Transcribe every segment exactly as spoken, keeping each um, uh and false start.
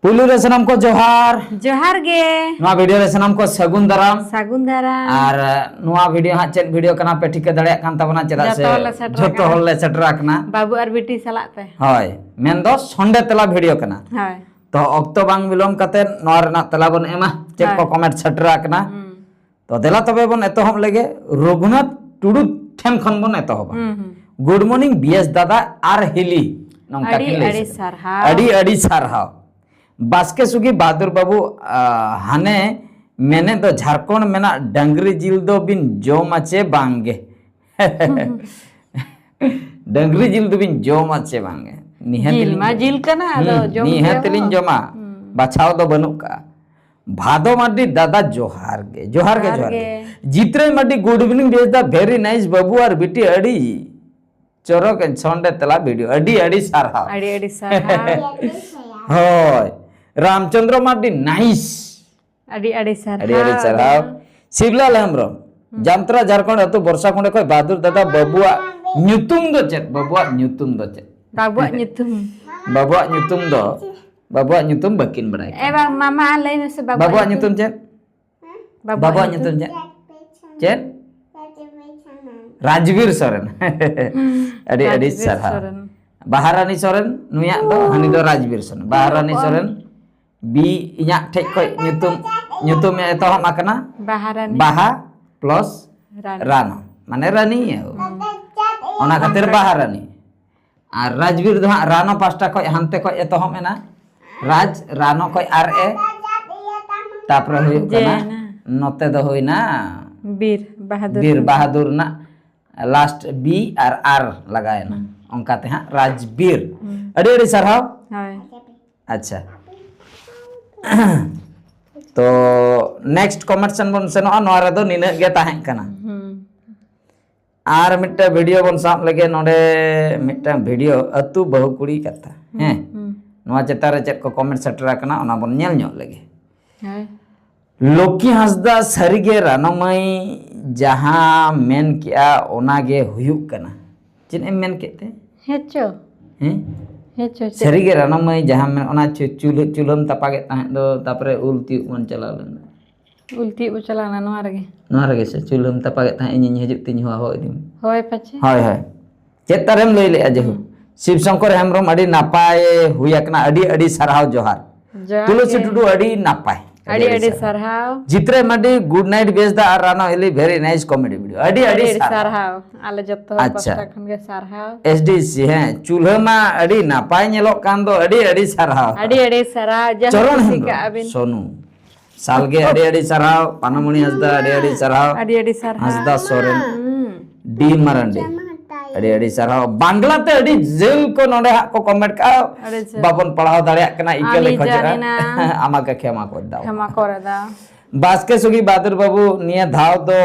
ᱯᱩᱭᱞᱩ ᱨᱮ ᱥᱟᱱᱟᱢ ᱠᱚ ᱡᱚᱦᱟᱨ᱾ ᱡᱚᱦᱟᱨ ᱜᱮ᱾ ᱱᱚᱣᱟ ᱵᱷᱤᱰᱤᱭᱳ ᱨᱮ ᱥᱟᱱᱟᱢ ᱠᱚ ᱥᱟᱹᱜᱩᱱ ᱫᱟᱨᱟᱢ᱾ ᱥᱟᱹᱜᱩᱱ ᱫᱟᱨᱟᱢ᱾ ᱟᱨ ᱱᱚᱣᱟ ᱵᱷᱤᱰᱤᱭᱳ ᱦᱟᱸᱜ ᱪᱮᱫ ᱵᱷᱤᱰᱤᱭᱳ ᱠᱟᱱᱟ ᱯᱮ ᱴᱷᱤᱠᱟᱹ ᱫᱟᱲᱮᱭᱟᱜ ᱠᱟᱱ ᱛᱟᱵᱚᱱᱟ, ᱪᱮᱫᱟᱜ ᱥᱮ ᱡᱚᱛᱚ ᱦᱚᱲ ᱞᱮ ᱥᱮᱴᱮᱨ ᱡᱚᱛᱚ ᱟᱠᱟᱱᱟ᱾ ᱦᱚᱲ ᱞᱮ ᱥᱮᱴᱮᱨ ᱟᱠᱟᱱᱟ᱾ ᱵᱟᱹᱵᱩ ᱟᱨ ᱵᱤᱴᱤ ᱥᱟᱞᱟᱜ ᱛᱮ᱾ ᱦᱳᱭ, ᱢᱮᱱᱫᱚ ᱥᱚᱱᱰᱮ ᱛᱮᱞᱟ ᱵᱷᱤᱰᱤᱭᱳ ᱠᱟᱱᱟ᱾ ᱦᱳᱭ᱾ ᱛᱚ ᱚᱠᱛᱚ ᱵᱟᱝ ᱵᱤᱞᱚᱢ ᱠᱟᱛᱮ ᱱᱚᱣᱟ ᱨᱮᱱᱟᱜ ᱛᱮᱞᱟ ᱵᱚᱱ ᱮᱢᱟ, ᱪᱮᱫ ᱠᱚ ᱦᱳᱭ᱾ ᱠᱚᱢᱮᱱᱴ ᱥᱮᱴᱮᱨ ᱟᱠᱟᱱᱟ᱾ ᱦᱩᱸ᱾ ᱛᱚ ᱫᱮᱞᱟ ᱛᱚᱵᱮ ᱵᱚᱱ ᱮᱛᱚᱦᱚᱵ ᱞᱮᱜᱮ, ᱨᱚᱜᱷᱩᱱᱟᱛᱷ ᱴᱩᱰᱩ ᱴᱷᱮᱱ ᱠᱷᱚᱱ ᱵᱚᱱ ᱮᱛᱚᱦᱚᱵᱟ᱾ ᱦᱩᱸ, ᱦᱩᱸ᱾ Good morning B S ᱫᱟᱫᱟ ᱟᱨ ᱦᱤᱞᱤ, ᱱᱚᱝᱠᱟ ᱟᱹᱰᱤ ᱠᱤᱱ ᱞᱟᱹᱭ ᱟᱹᱰᱤ ᱥᱚᱫᱚᱨ᱾ ᱥᱟᱨᱦᱟᱣ᱾ ᱟᱹᱰᱤ ᱟᱹᱰᱤ ᱥᱟᱨᱦᱟᱣ᱾ ᱵᱟᱥᱠᱮ ᱥᱩᱜᱤ ᱵᱟᱦᱟᱫᱩᱨ ᱵᱟᱹᱵᱩ, ᱟ, ᱦᱟᱱᱮ ᱢᱮᱱᱮᱫ ᱫᱚ ᱡᱷᱟᱲᱠᱷᱚᱸᱰ ᱢᱮᱱᱟᱜ ᱰᱟᱝᱨᱤ ᱡᱤᱞ ᱫᱚ ᱵᱤᱱ ᱡᱚᱢᱟ ᱪᱮ ᱵᱟᱝ ᱜᱮ? ᱰᱟᱹᱝᱨᱤ ᱡᱤᱞ ᱫᱚᱵᱤᱱ ᱡᱚᱢᱟ ᱪᱮ ᱵᱟᱝ ᱜᱮ? ᱱᱤᱦᱟᱹᱛ ᱡᱤᱞ ᱞᱤᱧ ᱢᱟ ᱡᱚᱢᱟ᱾ ᱡᱤᱞ ᱠᱟᱱᱟ, ᱟᱫᱚ ᱦᱩᱸ, ᱡᱚᱢ ᱱᱤᱦᱟᱹᱛ ᱜᱮᱭᱟᱵᱚᱱ᱾ ᱞᱤᱧ ᱡᱚᱢᱟ᱾ ᱦᱩᱸ᱾ ᱵᱟᱪᱷᱟᱣ ᱫᱚ ᱵᱟᱹᱱᱩᱜ ᱠᱟᱜᱼᱟ᱾ ᱵᱷᱟᱫᱚ ᱢᱟᱨᱰᱤ ᱫᱟᱫᱟ ᱡᱚᱦᱟᱨ ᱜᱮ, ᱡᱚᱦᱟᱨ ᱜᱮ, ᱡᱚᱦᱟᱨ ᱡᱚᱦᱟᱨ ᱜᱮ᱾ ᱜᱮ᱾ ᱡᱤᱛᱨᱟᱹᱭ ᱢᱟᱨᱰᱤ, good evening ᱵᱮᱥ ᱫᱟ, very nice ᱵᱟᱹᱵᱩ ᱟᱨ ᱵᱤᱴᱤ, ᱟᱹᱰᱤ ᱪᱚᱨᱚᱠ ᱥᱚᱱᱰᱮ ᱛᱮᱞᱟ ᱵᱷᱤᱰᱤᱭᱳ, ᱟᱹᱰᱤ ᱟᱹᱰᱤ ᱥᱟᱨᱦᱟᱣ᱾ ᱟᱹᱰᱤ ᱟᱹᱰᱤ ᱥᱟᱨᱦᱟᱣ᱾ ᱦᱳᱭ, ᱨᱟᱢᱪᱚᱸᱫᱽᱨᱚ ᱢᱟᱨᱰᱤ, nice᱾ ᱟᱹᱰᱤ ᱟᱹᱰᱤ ᱥᱟᱨᱦᱟᱣ᱾ ᱟᱹᱰᱤ ᱟᱹᱰᱤ ᱥᱟᱨᱦᱟᱣ᱾ ᱥᱤᱵᱞᱟᱞ ᱦᱮᱢᱵᱨᱚᱢ, ᱦᱩᱸ᱾ ᱡᱟᱢᱛᱨᱟ ᱡᱷᱟᱲᱠᱷᱚᱸᱰ ᱟᱹᱛᱩ ᱵᱚᱨᱥᱟ ᱠᱩᱸᱰᱮ ᱠᱷᱚᱱ ᱵᱟᱦᱟᱫᱩᱨ ᱫᱟᱫᱟ ᱵᱟᱹᱵᱩᱣᱟᱜ ᱧᱩᱛᱩᱢ ᱫᱚ ᱪᱮᱫ? ᱵᱟᱹᱵᱩᱣᱟᱜ ᱧᱩᱛᱩᱢ ᱫᱚ ᱪᱮᱫ? ᱵᱟᱹᱵᱩᱣᱟᱜ ᱧᱩᱛᱩᱢ᱾ ᱵᱟᱹᱵᱩᱣᱟᱜ ᱧᱩᱛᱩᱢ ᱫᱚ, ᱵᱟᱹᱵᱩᱣᱟᱜ ᱧᱩᱛᱩᱢ ᱵᱟᱹᱠᱤᱱ ᱵᱟᱲᱟᱭ ᱮ ᱠᱟᱱᱟ᱾ ᱵᱟ-, ᱢᱟᱢᱟ ᱞᱟᱹᱭ ᱢᱮᱥᱮ ᱵᱟᱹᱵᱩᱣᱟᱜ ᱵᱟᱹᱵᱩᱣᱟᱜ ᱧᱩᱛᱩᱢ᱾ ᱧᱩᱛᱩᱢ ᱪᱮᱫ? ᱵᱟᱹᱵᱩᱣᱟᱜ ᱵᱟᱹᱵᱩᱣᱟᱜ ᱧᱩᱛᱩᱢ᱾ ᱧᱩᱛᱩᱢ ᱪᱮᱫ? ᱪᱮᱫ? ᱨᱟᱡᱽᱵᱤᱨ ᱥᱚᱨᱮᱱ᱾ ᱦᱩᱸ, ᱟᱹᱰᱤ ᱟᱹᱰᱤ ᱨᱟᱡᱽᱵᱤᱨ ᱥᱟᱨᱦᱟᱣ᱾ ᱥᱚᱨᱮᱱ᱾ ᱵᱟᱦᱟᱨᱟᱱᱤ ᱥᱚᱨᱮᱱ, ᱱᱩᱭᱟᱜ ᱫᱚ, ᱦᱟᱹᱱᱤ ᱫᱚ ᱨᱟᱡᱽᱵᱤᱨ ᱥᱚᱨᱮᱱ᱾ ᱵᱟᱦᱟᱨᱟᱱᱤ ᱠᱚᱢ᱾ ᱥᱚᱨᱮᱱ, ᱵᱤ, ᱤᱧᱟᱹᱜ ᱴᱷᱮᱡ ᱠᱷᱚᱡ ᱧᱩᱛᱩᱢ, ᱧᱩᱛᱩᱢ ᱮᱛᱚᱦᱚᱵ ᱟᱠᱟᱱᱟ᱾ ᱵᱟᱦᱟᱨᱟᱱᱤ᱾ ᱵᱟᱦᱟ plus ᱨᱟᱱᱤ᱾ ᱨᱟᱱᱚ, ᱢᱟᱱᱮ ᱨᱟᱱᱤ᱾ ᱦᱩᱸ᱾ ᱚᱱᱟ ᱠᱷᱟᱹᱛᱤᱨ ᱚᱱᱠᱟ᱾ ᱵᱟᱦᱟᱨᱟᱱᱤ᱾ ᱟᱨ ᱨᱟᱡᱽᱵᱤᱨ ᱫᱚ ᱦᱟᱸᱜ ᱨᱟᱱᱚ ᱯᱟᱥᱴᱟ ᱠᱷᱚᱡ ᱦᱟᱱᱛᱮ ᱠᱷᱚᱡ ᱮᱛᱚᱦᱚᱵ ᱮᱱᱟ᱾ ᱨᱟᱡᱽ, ᱨᱟᱱᱚ ᱠᱷᱚᱡ ᱟᱨ ᱮ, ᱛᱟᱯᱚᱨᱮ ᱦᱩᱭᱩᱜ ᱠᱟᱱᱟ, ᱡᱮ ᱱᱟ᱾ ᱱᱚᱛᱮ ᱫᱚ ᱦᱩᱭᱱᱟ ᱵᱤᱨ ᱵᱟᱦᱟᱫᱩᱨ ᱵᱤᱨ ᱨᱮᱱᱟᱜ᱾ ᱵᱟᱦᱟᱫᱩᱨ ᱨᱮᱱᱟᱜ last B ᱟᱨ R ᱞᱟᱜᱟᱣ ᱮᱱᱟ᱾ ᱦᱩᱸ᱾ ᱚᱱᱠᱟ ᱛᱮ ᱦᱟᱸᱜ ᱨᱟᱡᱽᱵᱤᱨ᱾ ᱦᱩᱸ᱾ ᱟᱹᱰᱤ ᱟᱹᱰᱤ ᱥᱟᱨᱦᱟᱣ᱾ ᱦᱳᱭ᱾ ᱟᱪᱪᱷᱟ᱾ ᱛᱚ next comment ᱥᱮᱱ ᱵᱚᱱ ᱥᱮᱱᱚᱜᱼᱟ, ᱱᱚᱣᱟ ᱨᱮᱫᱚ ᱱᱤᱱᱟᱹᱜ ᱜᱮ ᱛᱟᱦᱮᱸ ᱠᱟᱱᱟ᱾ ᱦᱩᱸ᱾ ᱟᱨ ᱢᱤᱫᱴᱟᱝ ᱵᱷᱤᱰᱤᱭᱳ ᱵᱚᱱ ᱥᱟᱵ ᱞᱮᱜᱮ ᱱᱚᱰᱮ, ᱢᱤᱫᱴᱟᱝ ᱵᱷᱤᱰᱤᱭᱳ ᱟᱹᱛᱩ ᱵᱟᱹᱦᱩ ᱠᱩᱲᱤ ᱠᱟᱛᱷᱟ᱾ ᱦᱩᱸ, ᱦᱮᱸ? ᱦᱩᱸ᱾ ᱱᱚᱣᱟ ᱪᱮᱛᱟᱱ ᱨᱮ ᱪᱮᱫ ᱠᱚ comment ᱥᱮᱴᱮᱨ ᱟᱠᱟᱱᱟ, ᱚᱱᱟ ᱵᱚᱱ ᱧᱮᱞ ᱧᱚᱜ ᱞᱮᱜᱮ᱾ ᱦᱳᱭ᱾ ᱞᱚᱠᱠᱷᱤ ᱦᱟᱸᱥᱫᱟ, ᱥᱟᱹᱨᱤᱜᱮ ᱨᱟᱱᱚ ᱢᱟᱹᱭ ᱡᱟᱦᱟᱸ ᱢᱮᱱ ᱠᱮᱜᱼᱟ, ᱚᱱᱟᱜᱮ ᱦᱩᱭᱩᱜ ᱠᱟᱱᱟ᱾ ᱪᱮᱫ ᱮᱢ ᱢᱮᱱ ᱠᱮᱫ ᱛᱮ? ᱦᱮᱸ ᱪᱚ᱾ ᱦᱮᱸ? ᱦᱮᱸ ᱪᱚ, ᱪᱮᱫ? ᱥᱟᱹᱨᱤᱜᱮ ᱨᱟᱱᱟ ᱢᱟᱹᱭ, ᱡᱟᱦᱟᱸ ᱢᱮᱱ-, ᱚᱱᱟ ᱪᱩ-, ᱪᱩᱞᱦᱟᱹ, ᱪᱩᱞᱦᱟᱹᱢ ᱛᱟᱯᱟᱜᱮᱫ ᱛᱟᱦᱮᱸᱫ ᱫᱚ, ᱛᱟᱯᱚᱨᱮ ᱩᱞ ᱛᱤᱭᱳᱜ ᱵᱚᱱ ᱪᱟᱞᱟᱣ ᱞᱮᱱᱟ᱾ ᱩᱞ ᱛᱤᱭᱳᱜ ᱵᱚ ᱪᱟᱞᱟᱣ ᱞᱮᱱᱟ ᱱᱚᱣᱟ ᱨᱮᱜᱮ᱾ ᱱᱚᱣᱟ ᱨᱮᱜᱮ ᱥᱮ? ᱪᱩᱞᱦᱟᱹᱢ ᱛᱟᱯᱟᱜᱮᱫ ᱛᱟᱦᱮᱸᱫ, ᱤᱧᱤᱧ ᱦᱤᱡᱩᱜ ᱛᱤᱧ ᱦᱚᱦᱚ ᱤᱫᱤ ᱢᱮ᱾ ᱦᱳᱭ ᱯᱟᱪᱷᱮ᱾ ᱦᱳᱭ, ᱦᱳᱭ᱾ ᱪᱮᱫ ᱛᱟᱨᱮᱢ ᱞᱟᱹᱭ ᱞᱮᱜᱼᱟ? ᱡᱮᱦᱩ᱾ ᱦᱩᱸ᱾ ᱥᱤᱵ ᱥᱚᱝᱠᱚᱨ ᱦᱮᱢᱵᱨᱚᱢ, ᱟᱹᱰᱤ ᱱᱟᱯᱟᱭ ᱦᱩᱭ ᱟᱠᱟᱱᱟ, ᱟᱹᱰᱤ ᱟᱹᱰᱤ ᱥᱟᱨᱦᱟᱣ, ᱡᱚᱦᱟᱨ᱾ ᱡᱚᱦᱟᱨ ᱛᱩᱞᱟᱹᱥᱤ ᱜᱮ᱾ ᱴᱩᱰᱩ, ᱟᱹᱰᱤ ᱱᱟᱯᱟᱭ, ᱟᱹᱰᱤ ᱟᱹᱰᱤ ᱟᱹᱰᱤ ᱥᱟᱨᱦᱟᱣ᱾ ᱥᱟᱨᱦᱟᱣ᱾ ᱡᱤᱛᱨᱮ ᱢᱟᱹᱰᱤ, good night ᱵᱮᱥ ᱫᱟ ᱟᱨ ᱨᱟᱱᱚ ᱦᱤᱞᱤ, very nice comedy video, ᱟᱹᱰᱤ ᱟᱹᱰᱤ ᱟᱹᱰᱤ ᱟᱹᱰᱤ ᱥᱟᱨᱦᱟᱣ᱾ ᱥᱟᱨᱦᱟᱣ᱾ ᱟᱞᱮ ᱡᱚᱛᱚ ᱦᱚᱲ ᱟᱪᱪᱷᱟ᱾ ᱯᱟᱥᱴᱟ ᱠᱷᱚᱱ ᱜᱮ ᱥᱟᱨᱦᱟᱣ᱾ S D C, ᱦᱮᱸ, ᱪᱩᱞᱦᱟᱹ ᱢᱟ ᱟᱹᱰᱤ ᱱᱟᱯᱟᱭ ᱧᱮᱞᱚᱜ ᱠᱟᱱ ᱫᱚ, ᱟᱹᱰᱤ ᱟᱹᱰᱤ ᱥᱟᱨᱦᱟᱣ᱾ ᱟᱹᱰᱤ ᱟᱹᱰᱤ ᱥᱟᱨᱦᱟᱣ, ᱡᱟᱦᱟᱸ ᱪᱚᱨᱚᱱ ᱠᱩᱥᱤ ᱦᱮᱢᱵᱨᱚᱢ, ᱠᱟᱜᱼᱟ ᱵᱤᱱ᱾ ᱥᱚᱱᱩ ᱥᱟᱞᱜᱮ, ᱟᱹᱰᱤ ᱟᱹᱰᱤ ᱥᱟᱨᱦᱟᱣ᱾ ᱯᱟᱱᱟᱢᱚᱬᱤ ᱦᱟᱸᱥᱫᱟ, ᱟᱹᱰᱤ ᱟᱹᱰᱤ ᱥᱟᱨᱦᱟᱣ᱾ ᱟᱹᱰᱤ ᱟᱹᱰᱤ ᱥᱟᱨᱦᱟᱣ᱾ ᱦᱟᱸᱥᱫᱟ ᱥᱚᱨᱮᱱ, ᱦᱩᱸ᱾ ᱰᱤ ᱢᱟᱨᱟᱱᱰᱤ, ᱟᱹᱰᱤ ᱟᱹᱰᱤ ᱥᱟᱨᱦᱟᱣ᱾ ᱵᱟᱝᱞᱟ ᱛᱮ ᱟᱹᱰᱤ ᱡᱷᱟᱹᱞ ᱠᱚ ᱱᱚᱰᱮ ᱦᱟᱸᱜ ᱠᱚ comment ᱠᱟᱜᱼᱟ, ᱟᱹᱰᱤ ᱡᱷᱟᱹᱞ᱾ ᱵᱟᱵᱚᱱ ᱯᱟᱲᱦᱟᱣ ᱫᱟᱲᱮᱭᱟᱜ ᱠᱟᱱᱟ, ᱤᱠᱟᱹ ᱞᱮ ᱟᱹᱰᱤ ᱠᱷᱚᱡᱚᱜᱼᱟ᱾ ᱡᱟᱱᱤᱱᱟ᱾ ᱟᱢᱟᱜᱮ ᱠᱷᱮᱢᱟ ᱠᱚ ᱫᱟᱣ᱾ ᱠᱷᱮᱢᱟ ᱠᱚᱨᱮ ᱫᱟᱣ᱾ ᱵᱟᱥᱠᱮ ᱥᱩᱜᱤ ᱵᱟᱫᱩᱨ ᱵᱟᱹᱵᱩ, ᱱᱤᱭᱟᱹ ᱫᱷᱟᱣ ᱫᱚ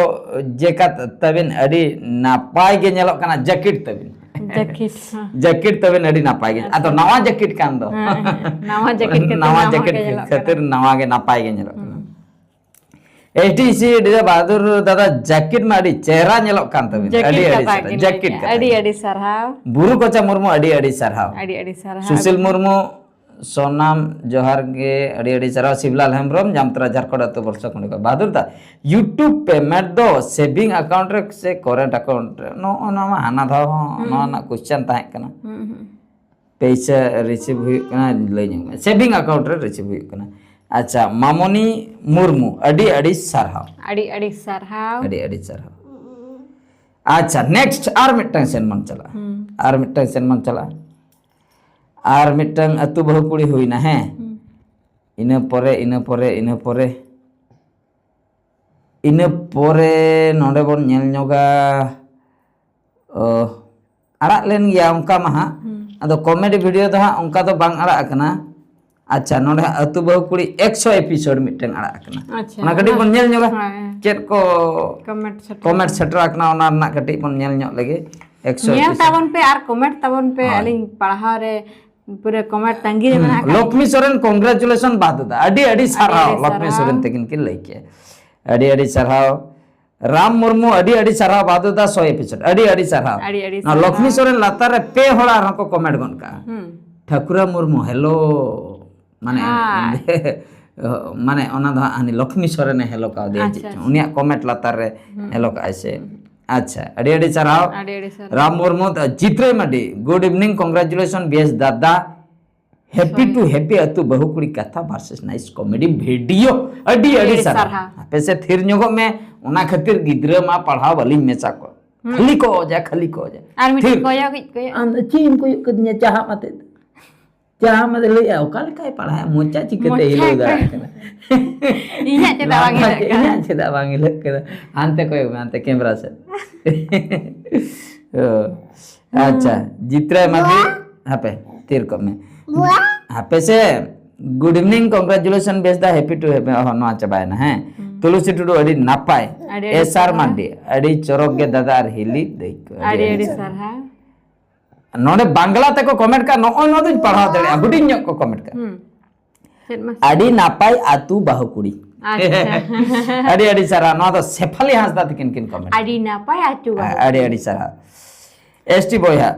ᱡᱮᱠᱟᱛ ᱛᱟᱹᱵᱤᱱ ᱟᱹᱰᱤ ᱱᱟᱯᱟᱭ ᱜᱮ ᱧᱮᱞᱚᱜ ᱠᱟᱱᱟ, ᱡᱟᱹᱠᱤᱴ ᱛᱟᱹᱵᱤᱱ᱾ ᱡᱟᱹᱠᱤᱴ, ᱦᱮᱸ᱾ ᱡᱟᱹᱠᱤᱴ ᱛᱟᱹᱵᱤᱱ ᱟᱹᱰᱤ ᱱᱟᱯᱟᱭ ᱜᱮ᱾ ᱟᱫᱚ ᱟᱪᱪᱷᱟ᱾ ᱱᱟᱣᱟ ᱡᱟᱹᱠᱤᱴ ᱠᱟᱱ ᱫᱚ᱾ ᱦᱮᱸ, ᱦᱮᱸ᱾ ᱱᱟᱣᱟ ᱡᱟᱹᱠᱤᱴ ᱠᱷᱟᱹᱛᱤᱨ ᱱᱟᱣᱟ ᱱᱟᱣᱟ ᱜᱮ ᱜᱮ ᱧᱮᱞᱚᱜ ᱠᱷᱟᱹᱛᱤᱨ ᱠᱟᱱᱟ᱾ ᱱᱟᱣᱟ ᱜᱮ ᱱᱟᱯᱟᱭ ᱜᱮ ᱧᱮᱞᱚᱜ ᱠᱟᱱᱟ᱾ ᱦᱩᱸ᱾ S D C ᱰᱤ ᱵᱟᱦᱟᱫᱩᱨ ᱫᱟᱫᱟ, ᱡᱟᱹᱠᱤᱴ ᱢᱟ ᱟᱹᱰᱤ ᱪᱮᱦᱨᱟ ᱧᱮᱞᱚᱜ ᱠᱟᱱ ᱛᱟᱹᱵᱤᱱᱟ᱾ ᱡᱟᱹᱠᱤᱴ ᱟᱹᱰᱤ ᱟᱹᱰᱤ ᱠᱟᱛᱷᱟ ᱥᱟᱨᱦᱟᱣ᱾ ᱜᱮ ᱡᱟᱹᱠᱤᱴ ᱞᱟᱹᱭ ᱠᱟᱛᱷᱟ ᱟᱹᱰᱤ ᱜᱮ᱾ ᱟᱹᱰᱤ ᱥᱟᱨᱦᱟᱣ᱾ ᱵᱩᱨᱩ ᱠᱚᱪᱟ ᱢᱩᱨᱢᱩ, ᱟᱹᱰᱤ ᱟᱹᱰᱤ ᱥᱟᱨᱦᱟᱣ᱾ ᱟᱹᱰᱤ ᱟᱹᱰᱤ ᱥᱟᱨᱦᱟᱣ᱾ ᱥᱩᱥᱤᱞ ᱢᱩᱨᱢᱩ, ᱥᱚᱱᱟᱢ, ᱡᱚᱦᱟᱨ ᱜᱮ, ᱟᱹᱰᱤ ᱟᱹᱰᱤ ᱥᱟᱨᱦᱟᱣ᱾ ᱥᱤᱵᱞᱟᱞ ᱦᱮᱢᱵᱨᱚᱢ, ᱡᱟᱢᱛᱟᱨᱟ ᱡᱷᱟᱨᱠᱷᱚᱸᱰ ᱟᱹᱛᱩ ᱵᱚᱨᱥᱟ ᱠᱷᱚᱸᱰ ᱠᱷᱚᱱ᱾ ᱵᱟᱦᱟᱫᱩᱨ ᱫᱟ, YouTube payment ᱫᱚ saving account ᱨᱮ ᱥᱮ current account ᱨᱮ? ᱱᱚᱜᱼᱚ ᱱᱚᱣᱟ ᱢᱟ ᱦᱟᱱᱟ ᱫᱷᱟᱣ ᱦᱚᱸ ᱦᱩᱸ᱾ ᱱᱚᱣᱟ ᱨᱮᱱᱟᱜ question ᱛᱟᱦᱮᱸ ᱠᱟᱱᱟ᱾ ᱦᱩᱸ, ᱦᱩᱸ᱾ ᱯᱚᱭᱥᱟ receive ᱦᱩᱭᱩᱜ ᱠᱟᱱᱟ, ᱞᱟᱹᱭ ᱧᱚᱜ ᱢᱮ᱾ Saving account ᱨᱮ receive ᱦᱩᱭᱩᱜ ᱠᱟᱱᱟ᱾ ᱟᱪᱪᱷᱟ, ᱢᱟᱢᱚᱱᱤ ᱢᱩᱨᱢᱩ, ᱟᱹᱰᱤ ᱟᱹᱰᱤ ᱥᱟᱨᱦᱟᱣ᱾ ᱟᱹᱰᱤ ᱟᱹᱰᱤ ᱥᱟᱨᱦᱟᱣ᱾ ᱟᱹᱰᱤ ᱟᱹᱰᱤ ᱥᱟᱨᱦᱟᱣ᱾ ᱟᱪᱪᱷᱟ, next ᱟᱨ ᱢᱤᱫᱴᱟᱝ ᱥᱮᱱ ᱵᱚᱱ ᱪᱟᱞᱟᱜᱼᱟ᱾ ᱦᱩᱸ᱾ ᱟᱨ ᱢᱤᱫᱴᱟᱝ ᱥᱮᱱ ᱵᱚᱱ ᱪᱟᱞᱟᱜᱼᱟ᱾ ᱟᱨ ᱢᱤᱫᱴᱟᱝ ᱟᱹᱛᱩ ᱵᱟᱹᱦᱩ ᱠᱩᱲᱤ ᱦᱩᱭᱱᱟ, ᱦᱮᱸ? ᱦᱩᱸ᱾ ᱤᱱᱟᱹ ᱯᱚᱨᱮ, ᱤᱱᱟᱹ ᱯᱚᱨᱮ, ᱤᱱᱟᱹ ᱯᱚᱨᱮ, ᱤᱱᱟᱹ ᱯᱚᱨᱮ ᱱᱚᱰᱮ ᱵᱚᱱ ᱧᱮᱞ ᱧᱚᱜᱟ, ᱚ, ᱟᱲᱟᱜ ᱞᱮᱱ ᱜᱮᱭᱟ ᱚᱱᱠᱟ ᱢᱟ ᱦᱟᱸᱜ᱾ ᱦᱩᱸ᱾ ᱟᱫᱚ comedy video ᱫᱚ ᱦᱟᱸᱜ ᱚᱱᱠᱟ ᱫᱚ ᱵᱟᱝ ᱟᱲᱟᱜ ᱟᱠᱟᱱᱟ᱾ ᱟᱪᱪᱷᱟ, ᱱᱚᱰᱮ ᱦᱟᱸᱜ ᱟᱹᱛᱩ ᱵᱟᱹᱦᱩ ᱠᱩᱲᱤ ᱮᱠᱥᱚ episode ᱢᱤᱫᱴᱟᱝ ᱟᱲᱟᱜ ᱟᱠᱟᱱᱟ᱾ ᱟᱪᱪᱷᱟ, ᱚᱱᱟ ᱠᱟᱹᱴᱤᱡ ᱚᱱᱟ ᱵᱚᱱ ᱧᱮᱞ ᱧᱚᱜᱟ᱾ ᱦᱮᱸ, ᱦᱮᱸ᱾ ᱪᱮᱫ ᱠᱚ comment ᱥᱮᱴᱮᱨ comment ᱟᱠᱟᱱᱟ᱾ ᱥᱮᱴᱮᱨ ᱟᱠᱟᱱᱟ, ᱚᱱᱟ ᱨᱮᱱᱟᱜ ᱠᱟᱹᱴᱤᱡ ᱵᱚᱱ ᱧᱮᱞ ᱧᱚᱜ ᱞᱮᱜᱮ᱾ ᱮᱠᱥᱚ ᱧᱮᱞ episode᱾ ᱛᱟᱵᱚᱱ ᱯᱮ ᱟᱨ comment ᱛᱟᱵᱚᱱ ᱯᱮ᱾ ᱦᱳᱭ᱾ ᱟᱹᱞᱤᱧ ᱯᱟᱲᱦᱟᱣ ᱨᱮ ᱯᱩᱨᱟᱹ comment ᱛᱟᱺᱜᱤ ᱨᱮ ᱦᱩᱸ, ᱢᱮᱱᱟᱜ ᱟᱠᱟᱫ ᱞᱚᱠᱷᱢᱤ ᱞᱤᱧᱟ᱾ ᱥᱚᱨᱮᱱ, congratulation ᱵᱟᱦᱟᱫᱩᱨ ᱫᱟ, ᱟᱹᱰᱤ ᱟᱹᱰᱤ ᱟᱹᱰᱤ ᱥᱟᱨᱦᱟᱣ᱾ ᱟᱹᱰᱤ ᱞᱚᱠᱷᱢᱤ ᱥᱟᱨᱦᱟᱣ᱾ ᱥᱚᱨᱮᱱ ᱛᱟᱹᱠᱤᱱ ᱠᱤᱱ ᱞᱟᱹᱭ ᱠᱮᱜᱼᱟ, ᱟᱹᱰᱤ ᱟᱹᱰᱤ ᱥᱟᱨᱦᱟᱣ᱾ ᱨᱟᱢ ᱢᱩᱨᱢᱩ, ᱟᱹᱰᱤ ᱟᱹᱰᱤ ᱥᱟᱨᱦᱟᱣ ᱵᱟᱫᱩ ᱫᱟ, ᱥᱚᱭ ᱮᱯᱤᱥᱳᱰ, ᱟᱹᱰᱤ ᱟᱹᱰᱤ ᱥᱟᱨᱦᱟᱣ᱾ ᱟᱹᱰᱤ ᱟᱹᱰᱤ ᱱᱚᱣᱟ ᱥᱟᱨᱦᱟᱣ᱾ ᱞᱚᱠᱷᱢᱤ ᱥᱚᱨᱮᱱ ᱞᱟᱛᱟᱨ ᱨᱮ ᱯᱮ ᱦᱚᱲ ᱟᱨᱦᱚᱸ ᱠᱚ ᱠᱚᱢᱮᱱᱴ ᱜᱚᱫ ᱠᱟᱜᱼᱟ᱾ ᱦᱩᱸ᱾ ᱴᱷᱟᱹᱠᱩᱨᱟ ᱢᱩᱨᱢᱩ, ᱦᱮᱞᱳ, ᱢᱟᱱᱮ ᱦᱟᱭ᱾ ᱢᱟᱱᱮ ᱚᱱᱟ ᱫᱚ ᱦᱟᱸᱜ ᱦᱟᱹᱱᱤ ᱞᱚᱠᱷᱢᱤ ᱥᱚᱨᱮᱱᱮ ᱦᱮᱞᱳ ᱠᱟᱣᱫᱮᱭᱟ ᱟᱪᱪᱷᱟ, ᱪᱮᱫ ᱪᱚᱝ, ᱟᱪᱪᱷᱟ᱾ ᱩᱱᱤᱭᱟᱜ ᱠᱚᱢᱮᱱᱴ ᱞᱟᱛᱟᱨ ᱨᱮ ᱦᱮᱞᱳ ᱠᱟᱜᱼᱟᱭ ᱥᱮ᱾ ᱟᱪᱪᱷᱟ, ᱟᱹᱰᱤ ᱟᱹᱰᱤ ᱥᱟᱨᱦᱟᱣ᱾ ᱟᱹᱰᱤ ᱟᱹᱰᱤ ᱥᱟᱨᱦᱟᱣ᱾ ᱨᱟᱢ ᱢᱩᱨᱢᱩ, ᱪᱤᱛᱨᱟᱹᱭ ᱢᱟᱹᱰᱤ, good evening, congratulation ᱵᱮᱥ ᱫᱟᱫᱟ, happy to happy ᱟᱹᱛᱩ ᱵᱟᱹᱦᱩ ᱠᱩᱲᱤ ᱠᱟᱛᱷᱟ versus nice comedy video, ᱟᱹᱰᱤ ᱟᱹᱰᱤ ᱟᱹᱰᱤ ᱥᱟᱨᱦᱟᱣ᱾ ᱥᱟᱨᱦᱟᱣ᱾ ᱟᱯᱮ ᱥᱮ ᱛᱷᱤᱨ ᱧᱚᱜᱚᱜ ᱢᱮ, ᱚᱱᱟ ᱠᱷᱟᱹᱛᱤᱨ ᱜᱤᱫᱽᱨᱟᱹ ᱢᱟ ᱯᱟᱲᱦᱟᱣ ᱵᱟᱹᱞᱤᱧ ᱢᱮᱪᱟ ᱠᱚᱣᱟ᱾ ᱠᱷᱟᱹᱞᱤ ᱠᱚ ᱚᱡᱟ, ᱠᱷᱟᱹᱞᱤ ᱠᱚ ᱚᱡᱟ᱾ ᱟᱨ ᱢᱤᱫᱴᱤᱡ ᱛᱷᱤᱨ᱾ ᱠᱚᱭᱚᱜ ᱤᱡ ᱠᱚᱭᱚᱜ᱾ ᱟᱢ ᱫᱚ ᱪᱮᱫ ᱮᱢ ᱠᱚᱭᱚᱜ ᱠᱟᱹᱫᱤᱧᱟ? ᱪᱟᱦᱟᱵ ᱟᱛᱮᱫ ᱫᱚ᱾ ᱪᱟᱦᱟᱵ ᱟᱛᱮᱫ ᱞᱟᱹᱭᱮᱜᱼᱟ, ᱚᱠᱟ ᱞᱮᱠᱟᱭ ᱯᱟᱲᱦᱟᱜᱼᱟ? ᱢᱚᱪᱟ ᱪᱤᱠᱟᱹᱛᱮ ᱢᱚᱪᱟ ᱦᱤᱞᱟᱹᱣ ᱠᱚ- ᱫᱟᱲᱮᱭᱟᱜ ᱠᱟᱱᱟ? ᱤᱧᱟᱹᱜ ᱪᱮᱫᱟᱜ ᱵᱟᱝ ᱞᱟᱸᱫᱟ ᱦᱤᱞᱟᱹᱜ ᱪᱮᱫ, ᱠᱟᱱᱟ? ᱤᱧᱟᱹᱜ ᱪᱮᱫᱟᱜ ᱵᱟᱝ ᱦᱤᱞᱟᱹᱜ ᱠᱟᱱᱟ? ᱦᱟᱱᱛᱮ ᱠᱚᱭᱚᱜ ᱢᱮ, ᱦᱟᱱᱛᱮ ᱠᱮᱢᱨᱟ ᱥᱮᱫ᱾ ᱚ, ᱟᱪᱪᱷᱟ, ᱡᱤᱛᱨᱟᱭ ᱢᱟᱹᱡᱷᱤ, ᱦᱟᱯᱮ, ᱛᱷᱤᱨ ᱠᱚᱜ ᱢᱮ᱾ ᱦᱟᱯᱮ ᱥᱮ, good evening, congratulation ᱵᱮᱥ ᱫᱟ, happy to happy, ᱚ, ᱱᱚᱣᱟ ᱪᱟᱵᱟᱭᱮᱱᱟ, ᱦᱮᱸ᱾ ᱛᱩᱞᱩᱥᱤ ᱴᱩᱰᱩ, ᱟᱹᱰᱤ ᱱᱟᱯᱟᱭ᱾ ᱟᱹᱰᱤ ᱟᱹᱰᱤ ᱮᱥ ᱟᱨ ᱥᱟᱨᱦᱟᱣ᱾ ᱢᱟᱱᱰᱤ, ᱟᱹᱰᱤ ᱪᱚᱨᱚᱠ ᱜᱮ ᱫᱟᱫᱟ ᱟᱨ ᱦᱤᱞᱤ ᱫᱟᱹᱭᱠᱟᱹ᱾ ᱟᱹᱰᱤ ᱟᱹᱰᱤ ᱥᱟᱨᱦᱟᱣ᱾ ᱱᱚᱰᱮ ᱵᱟᱝᱞᱟ ᱛᱮᱠᱚ ᱠᱚᱢᱮᱱᱴ ᱠᱟᱜ, ᱱᱚᱜᱼᱚᱭ ᱱᱚᱣᱟ ᱫᱚᱧ ᱯᱟᱲᱦᱟᱣ ᱫᱟᱲᱮᱭᱟᱜᱼᱟ, ᱦᱩᱰᱤᱧ ᱧᱚᱜ ᱠᱚ ᱠᱚᱢᱮᱱᱴ ᱠᱟᱜ᱾ ᱦᱩᱸ᱾ ᱪᱮᱫ ᱢᱟᱥᱮ? ᱟᱹᱰᱤ ᱱᱟᱯᱟᱭ ᱟᱹᱛᱩ ᱵᱟᱹᱦᱩ ᱠᱩᱲᱤ᱾ ᱟᱪᱪᱷᱟ᱾ ᱟᱹᱰᱤ ᱟᱹᱰᱤ ᱥᱟᱨᱦᱟᱣ, ᱱᱚᱣᱟ ᱫᱚ ᱥᱮᱯᱷᱟᱞᱤ ᱦᱟᱸᱥᱫᱟ ᱛᱤᱠᱤᱱ ᱠᱤᱱ ᱠᱚᱢᱮᱱᱴ᱾ ᱟᱹᱰᱤ ᱱᱟᱯᱟᱭ ᱟᱹᱛᱩ ᱵᱟᱹᱦᱩ ᱟᱹᱰᱤ ᱠᱩᱲᱤ᱾ ᱟᱹᱰᱤ ᱥᱟᱨᱦᱟᱣ᱾ ᱮᱥ ᱴᱤ ᱵᱚᱭᱦᱟ,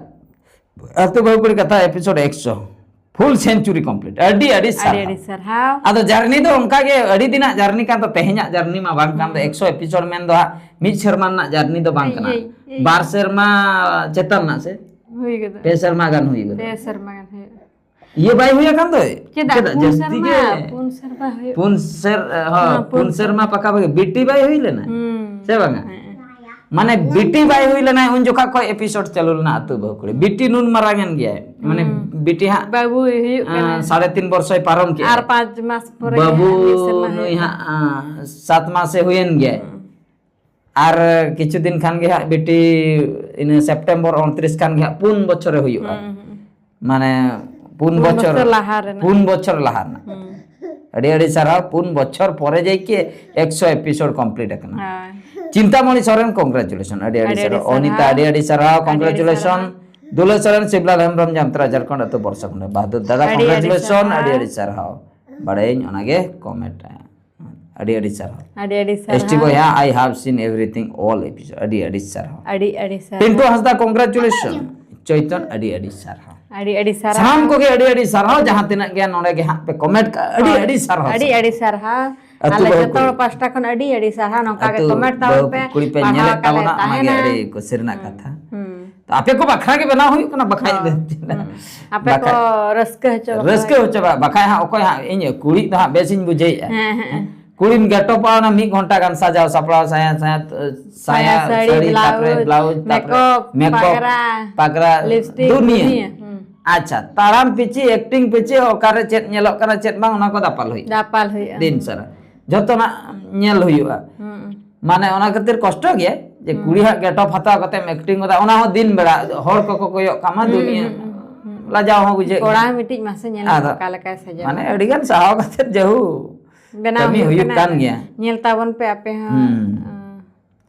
ᱟᱹᱛᱩ ᱵᱟᱹᱦᱩ ᱠᱩᱲᱤ ᱠᱟᱛᱷᱟ ᱮᱯᱤᱥᱳᱰ ᱮᱠᱥᱚ, full century complete, ᱟᱹᱰᱤ ᱟᱹᱰᱤ ᱟᱹᱰᱤ ᱥᱟᱨᱦᱟᱣ᱾ ᱟᱹᱰᱤ ᱥᱟᱨᱦᱟᱣ᱾ ᱟᱫᱚ ᱡᱟᱨᱱᱤ ᱫᱚ ᱚᱱᱠᱟ ᱜᱮ ᱟᱹᱰᱤ ᱫᱤᱱᱟᱜ ᱡᱟᱨᱱᱤ ᱠᱟᱱ ᱫᱚ, ᱛᱮᱦᱮᱧᱟᱜ ᱡᱟᱨᱱᱤ ᱢᱟ ᱵᱟᱝ ᱠᱟᱱ ᱫᱚ, ᱮᱠᱥᱚ ᱮᱯᱤᱥᱳᱰ ᱢᱮᱱ ᱫᱚ ᱦᱟᱸᱜ ᱢᱤᱫ ᱥᱮᱨᱢᱟ ᱨᱮᱱᱟᱜ ᱡᱟᱨᱱᱤ ᱫᱚ ᱵᱟᱝ ᱠᱟᱱᱟ, ᱮᱭ, ᱮᱭ, ᱮᱭ᱾ ᱵᱟᱨ ᱥᱮᱨᱢᱟ ᱪᱮᱛᱟᱱ ᱨᱮᱱᱟᱜ ᱥᱮ ᱦᱩᱭ ᱜᱚᱫᱚᱜ᱾ ᱯᱮ ᱥᱮᱨᱢᱟ ᱜᱟᱱ ᱦᱩᱭ ᱜᱚᱫᱚᱜ᱾ ᱯᱮ ᱥᱮᱨᱢᱟ ᱜᱟᱱ ᱦᱩᱭᱩᱜᱼᱟ᱾ ᱤᱭᱟᱹ ᱵᱟᱭ ᱦᱩᱭ ᱟᱠᱟᱱ ᱫᱚ᱾ ᱪᱮᱫᱟᱜ? ᱯᱩᱱ ᱥᱮᱨᱢᱟ, ᱯᱩᱱ ᱥᱮᱨᱢᱟ ᱦᱩᱭᱩᱜ᱾ ᱯᱩᱱ ᱥᱮᱨ-, ᱦᱚᱸ, ᱦᱮᱸ, ᱯᱩᱱ ᱯᱩᱱ ᱥᱮᱨᱢᱟ ᱯᱟᱠᱟ ᱯᱟᱠᱤ ᱵᱤᱴᱤ ᱵᱟᱭ ᱦᱩᱭ ᱞᱮᱱᱟ᱾ ᱦᱩᱸ᱾ ᱥᱮ ᱵᱟᱝᱟ? ᱦᱮᱸ᱾ ᱢᱟᱱᱮ ᱵᱤᱴᱤ ᱵᱟᱭ ᱦᱩᱭ ᱞᱮᱱᱟ, ᱩᱱ ᱡᱚᱠᱷᱟ ᱠᱷᱚᱡ ᱮᱯᱤᱥᱳᱰ ᱪᱟᱹᱞᱩ ᱞᱮᱱᱟ ᱟᱹᱛᱩ ᱵᱟᱹᱦᱩ ᱠᱩᱲᱤ᱾ ᱵᱤᱴᱤ ᱱᱩᱱ ᱢᱟᱨᱟᱝ ᱮᱱ ᱜᱮᱭᱟᱭ᱾ ᱢᱟᱱᱮ ᱵᱤᱴᱤ ᱦᱟᱸᱜ, ᱵᱟᱹᱵᱩ ᱦᱩᱭᱩᱜ ᱠᱟᱱᱟ᱾ ᱟᱸ, ᱥᱟᱲᱮ ᱛᱤᱱ ᱵᱚᱨᱥᱚᱭ ᱯᱟᱨᱚᱢ ᱠᱮᱜᱼᱟ᱾ ᱟᱨ ᱯᱟᱸᱪ ᱢᱟᱥ ᱯᱚᱨᱮ ᱵᱟᱹᱵᱩ ᱦᱟᱸᱜ ᱢᱤᱫ ᱥᱮᱨᱢᱟ ᱱᱩᱭ ᱦᱩᱭᱩᱜ ᱦᱟᱸᱜ, ᱟᱸ, ᱥᱟᱛ ᱢᱟᱥᱮ ᱦᱩᱭᱮᱱ ᱜᱮᱭᱟᱭ᱾ ᱟᱨ ᱠᱤᱪᱷᱩ ᱫᱤᱱ ᱠᱷᱟᱱ ᱜᱮ ᱦᱟᱸᱜ ᱵᱤᱴᱤ, ᱤᱱᱟᱹ ᱥᱮᱯᱴᱮᱢᱵᱚᱨ ᱩᱱᱛᱨᱤᱥ ᱠᱷᱟᱱ ᱜᱮ ᱦᱟᱸᱜ ᱯᱩᱱ ᱵᱚᱪᱷᱚᱨᱮ ᱦᱩᱭᱩᱜᱼᱟ᱾ ᱢᱟᱱᱮ ᱯᱩᱱ ᱯᱩᱱ ᱵᱚᱪᱷᱚᱨ, ᱵᱚᱪᱷᱚᱨ ᱞᱟᱦᱟ ᱨᱮᱱᱟᱜ᱾ ᱯᱩᱱ ᱵᱚᱪᱷᱚᱨ ᱞᱟᱦᱟ ᱨᱮᱱᱟᱜ᱾ ᱟᱹᱰᱤ ᱟᱹᱰᱤ ᱥᱟᱨᱦᱟᱣ, ᱯᱩᱱ ᱵᱚᱪᱷᱚᱨ ᱯᱚᱨᱮ ᱡᱟᱭᱠᱤ ᱮᱠᱥᱚ ᱮᱯᱤᱥᱳᱰ ᱠᱚᱢᱯᱞᱤᱴ ᱟᱠᱟᱱᱟ᱾ ᱦᱳᱭ᱾ ᱪᱤᱱᱛᱟᱢᱚᱬᱤ ᱥᱚᱨᱮᱱ, ᱠᱚᱝᱜᱨᱟᱪᱩᱞᱮᱥᱚᱱ, ᱟᱹᱰᱤ ᱟᱹᱰᱤ ᱟᱹᱰᱤ ᱟᱹᱰᱤ ᱥᱟᱨᱦᱟᱣ᱾ ᱚᱱᱤᱛᱟ, ᱥᱟᱨᱦᱟᱣ᱾ ᱟᱹᱰᱤ ᱟᱹᱰᱤ ᱥᱟᱨᱦᱟᱣ, ᱟᱹᱰᱤ ᱟᱹᱰᱤ ᱠᱚᱝᱜᱨᱟᱪᱩᱞᱮᱥᱚᱱ᱾ ᱥᱟᱨᱦᱟᱣ᱾ ᱫᱩᱞᱟᱹᱭ ᱥᱚᱨᱮᱱ, ᱥᱤᱵᱞᱟᱞ ᱦᱮᱢᱵᱨᱚᱢ, ᱡᱟᱢᱛᱟᱲᱟ, ᱡᱷᱟᱲᱠᱷᱚᱸᱰ ᱟᱹᱛᱩ ᱵᱚᱨᱥᱟ ᱠᱩᱸᱰᱟ᱾ ᱵᱟᱦᱟᱫᱩᱨ ᱫᱟᱫᱟ, ᱟᱹᱰᱤ ᱟᱹᱰᱤ ᱠᱚᱝᱜᱨᱟᱪᱩᱞᱮᱥᱚᱱ, ᱥᱟᱨᱦᱟᱣ᱾ ᱟᱹᱰᱤ ᱟᱹᱰᱤ ᱥᱟᱨᱦᱟᱣ᱾ ᱵᱟᱲᱟᱭᱟᱹᱧ ᱚᱱᱟᱜᱮ ᱠᱚᱢᱮᱱᱴ᱾ ᱟᱹᱰᱤ ᱟᱹᱰᱤ ᱥᱟᱨᱦᱟᱣ᱾ ᱟᱹᱰᱤ ᱟᱹᱰᱤ ᱮᱥ ᱴᱤ ᱥᱟᱨᱦᱟᱣ᱾ ᱵᱚᱭᱦᱟ, I have seen everything, all episode. ᱟᱹᱰᱤ ᱟᱹᱰᱤ ᱥᱟᱨᱦᱟᱣ᱾ ᱟᱹᱰᱤ ᱟᱹᱰᱤ ᱥᱟᱨᱦᱟᱣ᱾ ᱯᱤᱱᱴᱩ ᱦᱟᱸᱥᱫᱟ, congratulation. ᱪᱚᱭᱛᱚᱱ, ᱟᱹᱰᱤ ᱟᱹᱰᱤ ᱥᱟᱨᱦᱟᱣ᱾ ᱟᱹᱰᱤ ᱟᱹᱰᱤ ᱥᱟᱨᱦᱟᱣ᱾ ᱥᱟᱱᱟᱢ ᱠᱚᱜᱮ ᱟᱹᱰᱤ ᱟᱹᱰᱤ ᱥᱟᱨᱦᱟᱣ, ᱡᱟᱦᱟᱸ ᱛᱤᱱᱟᱹᱜ ᱜᱮ ᱱᱚᱰᱮ ᱜᱮ ᱦᱟᱸᱜ ᱯᱮ comment ᱠᱟᱜᱼᱟ, ᱟᱹᱰᱤ ᱟᱹᱰᱤ ᱥᱟᱨᱦᱟᱣ᱾ ᱟᱹᱛᱩ ᱟᱞᱮ ᱵᱟᱹᱦᱩ ᱡᱚᱛᱚ ᱦᱚᱲ ᱠᱩᱲᱤ᱾ ᱯᱟᱦᱴᱟ ᱠᱷᱚᱱ ᱟᱹᱰᱤ ᱟᱹᱰᱤ ᱥᱟᱨᱦᱟᱣ, ᱱᱚᱝᱠᱟ ᱜᱮ ᱟᱹᱛᱩ comment ᱵᱟᱹᱦᱩ ᱛᱟᱵᱚᱱ ᱯᱮ᱾ ᱠᱩᱲᱤ ᱯᱮ ᱯᱟᱲᱦᱟᱣ ᱧᱮᱞᱮᱫ ᱟᱠᱟᱫ ᱞᱮ ᱛᱟᱵᱚᱱᱟ, ᱚᱱᱟᱜᱮ ᱛᱟᱦᱮᱱᱟ᱾ ᱟᱹᱰᱤ ᱠᱩᱥᱤ ᱨᱮᱱᱟᱜ ᱠᱟᱛᱷᱟ᱾ ᱦᱩᱸ᱾ ᱛᱚ ᱟᱯᱮ ᱠᱚ ᱵᱟᱠᱷᱨᱟ ᱜᱮ ᱵᱮᱱᱟᱣ ᱦᱩᱭᱩᱜ ᱠᱟᱱᱟ, ᱵᱟᱠᱷᱟᱡ ᱫᱚ ᱦᱩᱸ᱾ ᱟᱯᱮ ᱠᱚ ᱵᱟᱠᱷᱟᱡ ᱨᱟᱹᱥᱠᱟᱹ ᱦᱚᱪᱚ ᱵᱟᱠᱷᱨᱟ ᱨᱟᱹᱥᱠᱟᱹ ᱜᱮ᱾ ᱦᱚᱪᱚ ᱵᱟ-, ᱵᱟᱠᱷᱟᱡ ᱦᱟᱸᱜ ᱚᱠᱚᱭ ᱦᱟᱸᱜ ᱤᱧ ᱠᱩᱲᱤ ᱫᱚ ᱦᱟᱸᱜ ᱵᱮᱥ ᱤᱧ ᱵᱩᱡᱷᱟᱹᱣᱮᱫᱼᱟ᱾ ᱦᱮᱸ, ᱦᱮᱸ᱾ ᱠᱩᱲᱤᱢ ᱜᱮᱴᱚᱯᱟ ᱚᱱᱟ ᱢᱤᱫ ᱜᱷᱚᱱᱴᱟ ᱜᱟᱱ ᱥᱟᱡᱟᱣ ᱥᱟᱯᱲᱟᱣ, ᱥᱟᱭᱟ, ᱥᱟᱭᱟ, ᱥᱟᱭᱟ, ᱥᱟᱹᱲᱤ, ᱥᱟᱹᱲᱤ, ᱛᱟᱯᱚᱨᱮ blouse, blouse, ᱛᱟᱯᱚᱨᱮ makeup, makeup, ᱯᱟᱜᱽᱨᱟ, ᱯᱟᱜᱽᱨᱟ, lipstick, ᱫᱩᱱᱤᱭᱟᱹ᱾ ᱫᱩᱱᱤᱭᱟᱹ᱾ ᱦᱩᱸ᱾ ᱟᱪᱪᱷᱟ, ᱛᱟᱲᱟᱢ ᱯᱤᱪᱷᱤ, acting ᱯᱤᱪᱷᱤ, ᱚᱠᱟᱨᱮ ᱪᱮᱫ ᱧᱮᱞᱚᱜ ᱠᱟᱱᱟ, ᱪᱮᱫ ᱵᱟᱝ, ᱚᱱᱟ ᱠᱚ ᱫᱟᱯᱟᱞ ᱦᱩᱭᱩᱜᱼᱟ᱾ ᱫᱟᱯᱟᱞ ᱦᱩᱭᱩᱜᱼᱟ᱾ ᱫᱤᱱ ᱥᱟᱨᱟ ᱡᱷᱚᱛᱚᱱᱟᱜ ᱧᱮᱞ ᱦᱩᱭᱩᱜᱼᱟ᱾ ᱦᱩᱸ᱾ ᱢᱟᱱᱮ ᱚᱱᱟ ᱠᱷᱟᱹᱛᱤᱨ ᱠᱚᱥᱴᱚ ᱜᱮ ᱡᱮ ᱠᱩᱲᱤ ᱦᱟᱸᱜ ᱜᱮᱴᱚᱯ ᱦᱟᱛᱟᱣ ᱠᱟᱛᱮᱢ acting ᱜᱚᱫᱟ, ᱚᱱᱟ ᱦᱚᱸ ᱫᱤᱱ ᱵᱮᱲᱟ ᱦᱚᱲ ᱠᱚᱠᱚ ᱠᱚᱭᱚᱜ ᱠᱟᱢᱟ, ᱫᱩᱱᱤᱭᱟᱹ ᱞᱟᱡᱟᱣ ᱦᱚᱸ ᱵᱩᱡᱷᱟᱹᱜ ᱠᱚᱲᱟ ᱜᱮᱭᱟ᱾ ᱢᱤᱫᱴᱤᱡ ᱢᱟᱥᱮ ᱧᱮᱞ ᱟᱫᱚ ᱚᱠᱟ ᱞᱮᱠᱟᱭ ᱥᱟᱡᱟᱣᱟ᱾ ᱢᱟᱱᱮ ᱟᱹᱰᱤ ᱜᱟᱱ ᱥᱟᱦᱟᱣ ᱠᱟᱛᱮ ᱡᱟᱹᱦᱩ ᱵᱮᱱᱟᱣ ᱠᱟᱹᱢᱤ ᱦᱩᱭᱩᱜ ᱦᱩᱭᱩᱜ ᱠᱟᱱᱟ᱾ ᱠᱟᱱ ᱜᱮᱭᱟ᱾ ᱧᱮᱞ ᱛᱟᱵᱚᱱ ᱯᱮ ᱟᱯᱮ ᱦᱚᱸ᱾ ᱦᱩᱸ᱾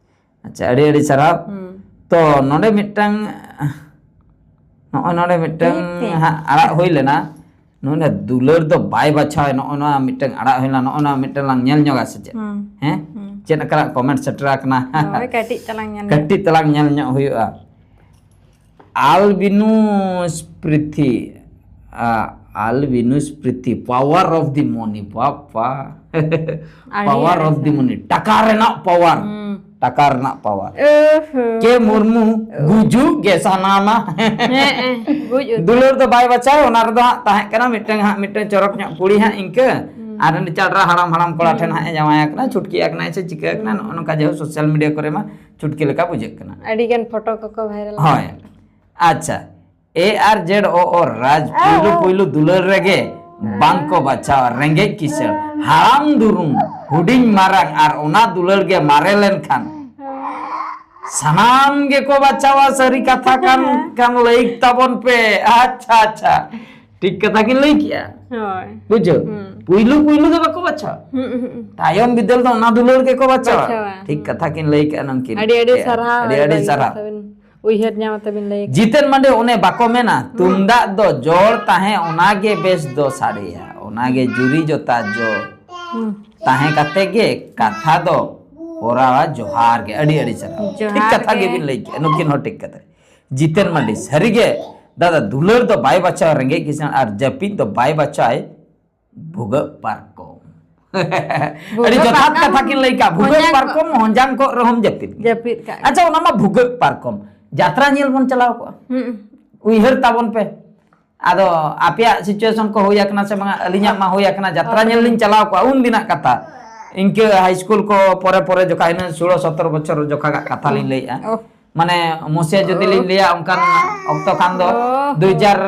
ᱟᱪᱪᱷᱟ, ᱟᱹᱰᱤ ᱟᱹᱰᱤ ᱥᱟᱨᱦᱟᱣ᱾ ᱦᱩᱸ᱾ ᱛᱚ ᱱᱚᱰᱮ ᱢᱤᱫᱴᱟᱝ, ᱱᱚᱜᱼᱚᱭ ᱱᱚᱰᱮ ᱢᱤᱫᱴᱟᱝ ᱦᱮᱸ, ᱦᱮᱸ᱾ ᱦᱟᱸᱜ ᱟᱲᱟᱜ ᱦᱩᱭ ᱞᱮᱱᱟ, ᱱᱚᱰᱮ ᱫᱩᱞᱟᱹᱲ ᱫᱚ ᱵᱟᱭ ᱵᱟᱪᱷᱟᱣᱟ, ᱱᱚᱜᱼᱚᱭ ᱱᱚᱣᱟ ᱢᱤᱫᱴᱟᱝ ᱟᱲᱟᱜ ᱦᱩᱭ ᱞᱮᱱᱟ, ᱱᱚᱜᱼᱚᱭ ᱱᱚᱣᱟ ᱢᱤᱫᱴᱟᱝ ᱞᱟᱝ ᱧᱮᱞ ᱧᱚᱜᱟ ᱥᱮ ᱪᱮᱫ? ᱦᱩᱸ᱾ ᱦᱮᱸ? ᱦᱩᱸ᱾ ᱪᱮᱫ ᱞᱮᱠᱟᱱᱟᱜ comment ᱥᱮᱴᱮᱨ ᱟᱠᱟᱱᱟ? ᱦᱳᱭ, ᱠᱟᱹᱴᱤᱡ ᱛᱟᱞᱟᱝ ᱧᱮᱞ ᱠᱟᱹᱴᱤᱡ ᱛᱟᱞᱟᱝ ᱧᱮᱞ ᱧᱚᱜ ᱦᱩᱭᱩᱜᱼᱟ᱾ ᱟᱞᱵᱤᱱᱩ ᱥᱯᱨᱤᱛᱷᱤ, ᱟ, ᱟᱞᱵᱤᱱᱩ ᱥᱯᱨᱤᱛᱷᱤ, power of the money, ᱵᱟᱯᱟ᱾ ᱟᱹᱰᱤ Power of the money, ᱴᱟᱠᱟ ᱨᱮᱱᱟᱜ power, ᱦᱩᱸ᱾ ᱴᱟᱠᱟ ᱨᱮᱱᱟᱜ power᱾ ᱳᱦᱳ᱾ ᱠᱮ ᱢᱩᱨᱢᱩ, ᱜᱩᱡᱩᱜ ᱜᱮ ᱥᱟᱱᱟᱢᱟ᱾ ᱦᱮᱸ, ᱜᱩᱡ ᱩᱛᱟᱹᱨ᱾ ᱫᱩᱞᱟᱹᱲ ᱫᱚ ᱵᱟᱭ ᱵᱟᱪᱷᱟᱣᱟ, ᱚᱱᱟ ᱨᱮᱫᱚ ᱦᱟᱸᱜ ᱛᱟᱦᱮᱸ ᱠᱟᱱᱟ ᱢᱤᱫᱴᱟᱝ ᱦᱟᱸᱜ, ᱢᱤᱫᱴᱟᱝ ᱪᱚᱨᱚᱠ ᱧᱚᱜ ᱠᱩᱲᱤ ᱦᱟᱸᱜ ᱤᱱᱠᱟᱹ, ᱟᱨ ᱩᱱᱤ ᱪᱟᱰᱨᱟ ᱦᱟᱲᱟᱢ, ᱦᱟᱲᱟᱢ ᱠᱚᱲᱟ ᱴᱷᱮᱱ ᱦᱟᱸᱜ ᱮ ᱡᱟᱶᱟᱭ ᱟᱠᱟᱱᱟ, ᱪᱷᱩᱴᱠᱤ ᱟᱠᱟᱱᱟᱭ ᱥᱮ ᱪᱤᱠᱟᱹ ᱟᱠᱟᱱᱟ, ᱱᱚᱜᱼᱚ ᱱᱚᱝᱠᱟ ᱡᱟᱦᱳᱠ social media ᱠᱚᱨᱮ ᱢᱟ ᱪᱷᱩᱴᱠᱤ ᱞᱮᱠᱟ ᱵᱩᱡᱷᱟᱹᱜ ᱠᱟᱱᱟ᱾ ᱟᱹᱰᱤ ᱜᱟᱱ photo ᱠᱚᱠᱚ viral ᱦᱳᱭ᱾ ᱟᱪᱪᱷᱟ, ᱮ ᱟᱨ ᱡᱮᱰ ᱳ ᱳ ᱨᱟᱡᱽ ᱯᱩᱭᱞᱩ ᱯᱩᱭᱞᱩ ᱫᱩᱞᱟᱹᱲ ᱨᱮᱜᱮ ᱵᱟᱝ ᱠᱚ ᱵᱟᱪᱷᱟᱣᱟ ᱨᱮᱸᱜᱮᱡ ᱠᱤᱥᱟᱹᱬ, ᱦᱟᱲᱟᱢ ᱫᱩᱨᱩᱢ, ᱦᱩᱰᱤᱧ ᱢᱟᱨᱟᱝ, ᱟᱨ ᱚᱱᱟ ᱫᱩᱞᱟᱹᱲ ᱜᱮ ᱢᱟᱨᱮ ᱞᱮᱱᱠᱷᱟᱱ ᱥᱟᱱᱟᱢ ᱜᱮᱠᱚ ᱵᱟᱪᱷᱟᱣᱟ᱾ ᱥᱟᱹᱨᱤ ᱠᱟᱛᱷᱟ ᱠᱟᱱ ᱠᱟᱱ ᱞᱟᱹᱭ ᱛᱟᱵᱚᱱ ᱯᱮ᱾ ᱟᱪᱪᱷᱟ, ᱟᱪᱪᱷᱟ, ᱴᱷᱤᱠ ᱠᱟᱛᱷᱟ ᱠᱤᱱ ᱞᱟᱹᱭ ᱠᱮᱜᱼᱟ᱾ ᱦᱳᱭ᱾ ᱵᱩᱡᱷᱟᱹᱣ? ᱦᱩᱸ᱾ ᱯᱩᱭᱞᱩ ᱯᱩᱭᱞᱩ ᱫᱚ ᱵᱟᱠᱚ ᱵᱟᱪᱷᱟᱣᱟ᱾ ᱦᱩᱸ, ᱦᱩᱸ, ᱦᱩᱸ᱾ ᱛᱟᱭᱚᱢ ᱵᱤᱫᱟᱹᱞ ᱫᱚ ᱚᱱᱟ ᱫᱩᱞᱟᱹᱲ ᱜᱮᱠᱚ ᱵᱟᱪᱷᱟᱣᱟ᱾ ᱵᱟᱪᱷᱟᱣᱟ᱾ ᱴᱷᱤᱠ ᱠᱟᱛᱷᱟ ᱠᱤᱱ ᱞᱟᱹᱭ ᱠᱮᱜᱼᱟ ᱱᱩᱝᱠᱤᱱ᱾ ᱟᱹᱰᱤ ᱟᱹᱰᱤ ᱯᱮ᱾ ᱥᱟᱨᱦᱟᱣ ᱟᱹᱰᱤ ᱟᱹᱰᱤ ᱵᱷᱟᱹᱜᱤ ᱥᱟᱨᱦᱟᱣ᱾ ᱠᱟᱛᱷᱟ ᱵᱤᱱ ᱩᱭᱦᱟᱹᱨ ᱧᱟᱢ ᱟᱛᱮ ᱵᱤᱱ ᱞᱟᱹᱭ ᱠᱮᱫᱟ᱾ ᱡᱤᱛᱮᱱ ᱢᱟᱱᱰᱤ ᱚᱱᱮ ᱵᱟᱠᱚ ᱢᱮᱱᱟ, ᱛᱩᱢᱫᱟᱜ ᱫᱚ ᱡᱚᱲ ᱛᱟᱦᱮᱸ, ᱚᱱᱟ ᱜᱮ ᱵᱮᱥ ᱫᱚ ᱥᱟᱰᱮᱭᱟ, ᱚᱱᱟ ᱜᱮ ᱡᱩᱨᱤ ᱡᱚᱛᱟ ᱡᱚ᱾ ᱛᱟᱦᱮᱸ ᱠᱟᱛᱮ ᱜᱮ ᱠᱟᱛᱷᱟ ᱫᱚ ᱠᱚᱨᱟᱣᱟ᱾ ᱡᱚᱦᱟᱨ ᱜᱮ, ᱟᱹᱰᱤ ᱟᱹᱰᱤ ᱥᱟᱨᱦᱟᱣ᱾ ᱡᱚᱦᱟᱨ ᱴᱷᱤᱠ ᱠᱟᱛᱷᱟ ᱜᱮ᱾ ᱜᱮᱵᱤᱱ ᱞᱟᱹᱭ ᱠᱮᱜᱼᱟ, ᱱᱩᱠᱤᱱ ᱦᱚᱸ ᱴᱷᱤᱠ ᱠᱟᱛᱷᱟ᱾ ᱡᱤᱛᱮᱱ ᱢᱟᱱᱰᱤ, ᱥᱟᱹᱨᱤ ᱜᱮ ᱫᱟᱫᱟ, ᱫᱩᱞᱟᱹᱲ ᱫᱚ ᱵᱟᱭ ᱵᱟᱪᱷᱟᱣᱟ ᱨᱮᱸᱜᱮᱡ ᱠᱤᱥᱟᱹᱬ, ᱟᱨ ᱡᱟᱹᱯᱤᱫ ᱫᱚ ᱵᱟᱭ ᱵᱟᱪᱷᱟᱣᱟᱭ ᱵᱷᱩᱜᱟᱹᱜ ᱯᱟᱨᱠᱚᱢ᱾ ᱟᱹᱰᱤ ᱵᱷᱩᱜᱟᱹᱜ ᱡᱚᱛᱷᱟᱛ ᱯᱟᱨᱠᱚᱢ, ᱠᱟᱛᱷᱟ ᱠᱤᱱ ᱞᱟᱹᱭ ᱠᱟᱜᱼᱟ, ᱵᱷᱩᱜᱟᱹᱜ ᱦᱚᱧᱡᱟᱝ ᱠᱚ- ᱯᱟᱨᱠᱚᱢ ᱦᱚᱧᱡᱟᱝ ᱠᱚᱜ ᱨᱮᱦᱚᱸᱢ ᱡᱟᱹᱯᱤᱫ ᱜᱮᱭᱟ᱾ ᱡᱟᱹᱯᱤᱫ ᱠᱟᱜ ᱜᱮ᱾ ᱟᱪᱪᱷᱟ, ᱚᱱᱟ ᱢᱟ ᱵᱷᱩᱜᱟᱹᱜ ᱯᱟᱨᱠᱚᱢ, ᱡᱟᱛᱨᱟ ᱧᱮᱞ ᱵᱚᱱ ᱪᱟᱞᱟᱣ ᱠᱚᱜᱼᱟ᱾ ᱦᱩᱸ᱾ ᱩᱭᱦᱟᱹᱨ ᱛᱟᱵᱚᱱ ᱯᱮ᱾ ᱟᱫᱚ ᱟᱯᱮᱭᱟᱜ situation ᱠᱚ ᱦᱩᱭ ᱟᱠᱟᱱᱟ ᱥᱮ ᱵᱟᱝᱟ? ᱟᱹᱞᱤᱧᱟᱜ ᱢᱟ ᱦᱩᱭ ᱟᱠᱟᱱᱟ, ᱡᱟᱛᱨᱟ ᱧᱮᱞ ᱞᱤᱧ ᱪᱟᱞᱟᱣ ᱠᱚᱜᱼᱟ ᱩᱱ ᱫᱤᱱᱟᱜ ᱠᱟᱛᱷᱟ᱾ ᱤᱱᱠᱟᱹ ᱦᱟᱭ ᱥᱠᱩᱞ ᱠᱚ ᱯᱚᱨᱮ ᱯᱚᱨᱮ ᱡᱚᱠᱷᱟ, ᱤᱱᱟᱹ ᱥᱳᱞᱳ ᱥᱚᱛᱨᱚ ᱵᱚᱪᱷᱚᱨ ᱡᱚᱠᱷᱟ ᱜᱟᱜ ᱠᱟᱛᱷᱟ ᱞᱤᱧ ᱞᱟᱹᱭᱮᱜᱼᱟ᱾ ᱚ᱾ ᱢᱟᱱᱮ ᱢᱚᱥᱤᱭᱟ ᱡᱩᱫᱤ ᱞᱤᱧ ᱞᱟᱹᱭᱟ, ᱚᱱᱠᱟᱱ ᱚᱠᱛᱚ ᱠᱷᱟᱱ ᱫᱚ ᱚ᱾ ᱫᱩ ᱦᱟᱡᱟᱨ